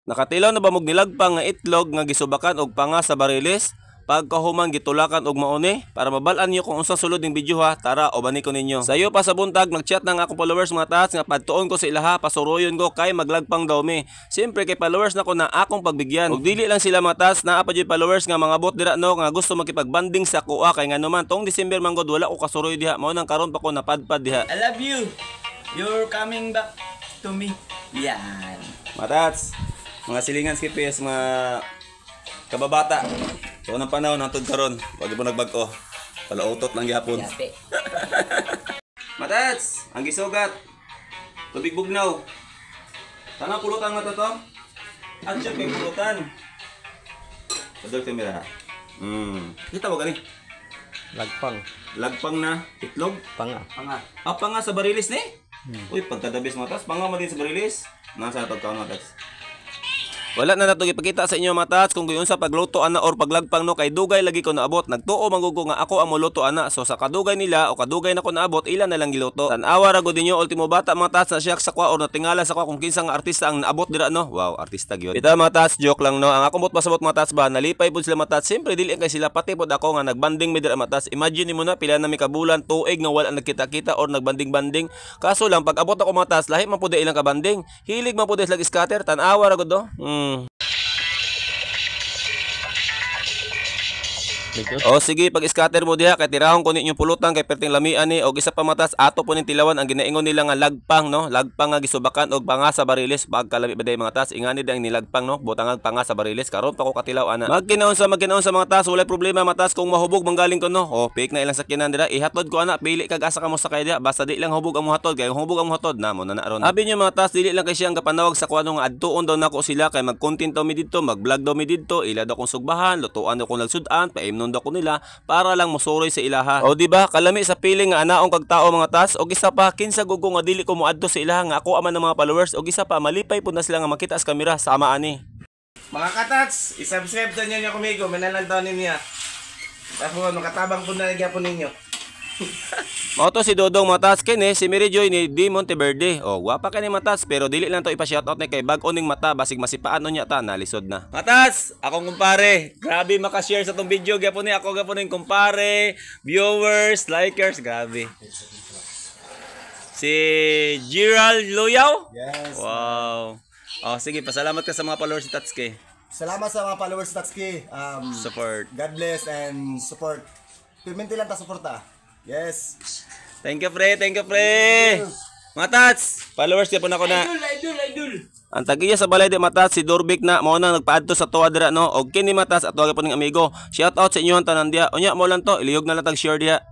Nakatilaw na ba mog nilagpang nga itlog nga gisubakan og panga sa barilis? Pagkahuman gitulakan og mauni para mabal-an niyo kung unsa sulod ning video ha, tara ubani ko ninyo. Sayo pa sa buntag nagchat na ang akong followers, mga tats, nga padtuon ko sa ilaha, pasuruyon ko kay maglagpang daw mi. Siyempre kay followers na ko na akong pagbigyan. Og dili lang sila, mga tats, naa pa jud followers nga mga bot dira no nga gusto makipagbanding sa kuha kay ngano man tong December man gud wala ko kasuroy diha, mao nang karon pa ko napadpad diha. I love you. You're coming back to me. Yan. Matats, mga silingan skipis, mga kababata. So, unang panahon, hantod karon, wag mo nagbag-o. Palautot lang gyapon. Yape. Matats, ang gisugat. Tubig bugnaw. Tanang pulutan nga to to. At siya kay pulutan. Padol kamera. Kita mo gani. Lagpang. Lagpang na itlog. Panga. Panga. Ah, panga sa barilis ni? Uy, pagkadabis, mga tats, panga mo din sa barilis. Nasa natog ka, mga tats. Wala na nato ipakita sa inyo, mga tats, kung unsa pagluto ana or paglagpang no kay dugay lagi ko naabot. Nagtuo man gud ko nga ako ang moluto ana. So sa kadugay nila o kadugay na ko naabot, ila na lang giluto. Tan-awa ra gud ninyo ultimo bata, mga tats, na siya sa kwa or natingala sa kwa kung kinsa nga artista ang naabot dira no. Wow, artista gyud. Ita, mga tats, joke lang no. Ang akong buot pasabot, mga tats ba, nalipay pud sila, mga tats. Siyempre dili kay sila, pati pud ako nga nagbanding mi dira, mga tats. Imagine nimo na pila na mi ka bulan, tuig nga wala nagkita-kita or nagbanding-banding. Kaso lang pag abot ako, mga tats, lahi man pud ilang kabanding. Hilig man pud sila scatter, tan-awa ra gud do. O sige, pag scatter mo diha kay tirahon ko ninyo pulutan kay perting lamian ni. Og isa pa, matas, ato po ning tilawan ang ginaingon nila nga lagpang no, lagpang nga gisubakan og panga sa barilis. Pagkalami ba day, mga tas, ingani day ang nilagpang no, butangag panga sa barilis. Karon pa ko katilaw ana. Magkinaon sa mga tas, walay problema, matas, kung mahubog manggaling ko no. O fake na ilang sakyanan dira, ihatod ko ana, pili kag asa ka mo sakay diha, basta di lang hubog ang mohatod kay kung hubog ang mohatod na mo na na ron. Abi niyo, mga tas, dili lang kay siya ang kapanawag sa kuano nga adtuon daw nako sila kay mag-content daw mi didto, mag-vlog daw mi didto, ila daw kong sugbahan, lutuan daw kong lagsud-an, paimnon daw ko nila para lang mosuroy sa ilaha. O di ba kalami sa piling nga anaong kag tao, mga tas? Og isa pa, kinsa gugo nga dili ko moadto sa ilaha nga ako aman ng mga followers? Og isa pa, malipay pud na sila nga makita sa kamera sama ani. Mga katats, isubscribe to niyo kumigo, manalang niya. Tapos makatabang po na nagyapon ninyo. Mao to si Dodong, mga tats, kini si Mary Joy ni D Monteverde. Oh, gwapa kani, matas, pero dili lang to ipa-shoutout ni kay bag-o ning mata, basig masipaan unya ta nalisod na. Matas, akong kumpare, grabe maka-share sa tong video gyapon ni ako gyapon ning kumpare, viewers, likers, grabe. Si Gerald Luyaw? Yes. Wow. Oh, sige, pasalamat ka sa mga followers ni Tatsuki. Salamat sa mga followers ni Tatsuki. Support. God bless and support. Piminti lang ta suporta. Yes. Thank you, pre. Thank you, pre. Mga tats, followers gyapon ako na. Idol, idol, idol. Ang tagiya sa balay di, matas, si Dorbik na mao na nagpaadto sa tuwa dira no. Og kini, matas, ato po ning amigo. Shout out sa inyo tanan diha. Unya mo lang to, ilihog na lang tag share diha.